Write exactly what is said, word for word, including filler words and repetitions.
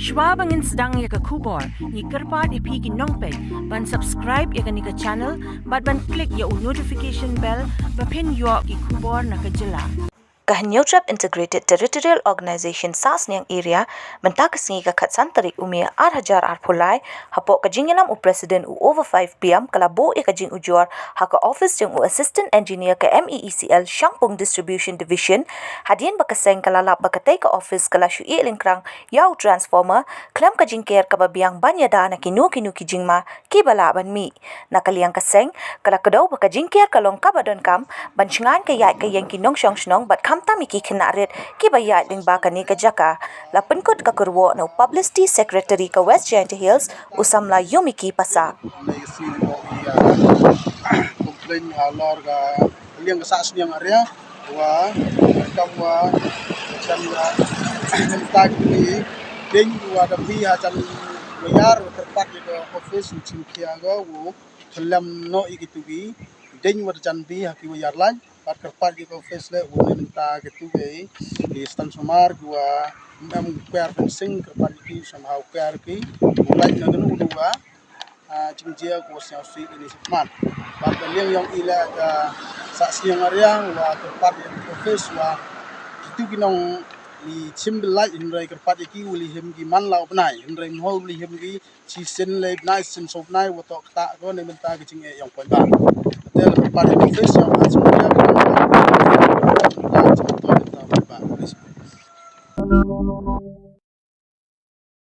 Shwa ba ngin sdang ïa ka khubor, ngi kyrpad ïa phi ki nongpeit ban subscribe ïa kane ka channel bad ban click ïa u notification bell ba phin ïoh ki khubor na ka jylla. Ka Hynñiewtrep Integrated Territorial Organization Sahsniang Area, mynta ka sngi ka khatsan tarik u May ar hajar arphew lai, hapoh ka jingïalam u President u Over Five P M, ka la buh ïa ka jingujor ha ka office jong u Assistant Engineer ka M E E C L Shangpung Distribution Division, hadien ba ka seng ka la lap ba katei ka office ka la shu ïeh lyngkrang ïa u transformer, khlem ka jingker kaba biang ban ïada na kino kino ki jingma kiba lah ban mih. Na ka liang ka seng, ka la kdew ba ka jingker ka long kaba donkam ban shngaiñ ka ïaid ka ïeng ki nongshong shnong bad khamtam ïa ki khynnah rit kiba ïaid lyngba kane ka jaka. La pynkut ka kyrwoh na u Publicity Secretary ka West Jaintia Hills, u samla Yumiki Passah. Nei ka C E O ïa complain halor ka liang ka Sahsniang area, wa kam wa chan la mynta ki ding wa da bi ha chan wa ïar wa kyrpad ïa ka office u chim khia ga u khlem noh ïa ki tu ki ding wa da chan bi ha ki wa ïar lain. Bad kyrpad ïa ka office le u ne mynta ki tu ki, ki stand sumar ki wa em kwer fencing, kyrpad ïa ki somehow kwer ki u lain na kanu wa ah, jingjia ko sñiaw sih ini sipman. Bad ka liang yong i la ka Sahsniang area wa kyrpad ïa ka office wa kitu ki nong li chim bilai hynrei kyrpad ïa ki u li him ki man la u bnai hynrei mho u li him ki chi sin lei bnai sin so bnai wa to kata ko ne mynta ki jingeh yong poi ba. Te la kyrpad ïa ka office yong ka sñiaw area wa kyrpad ïa ka office.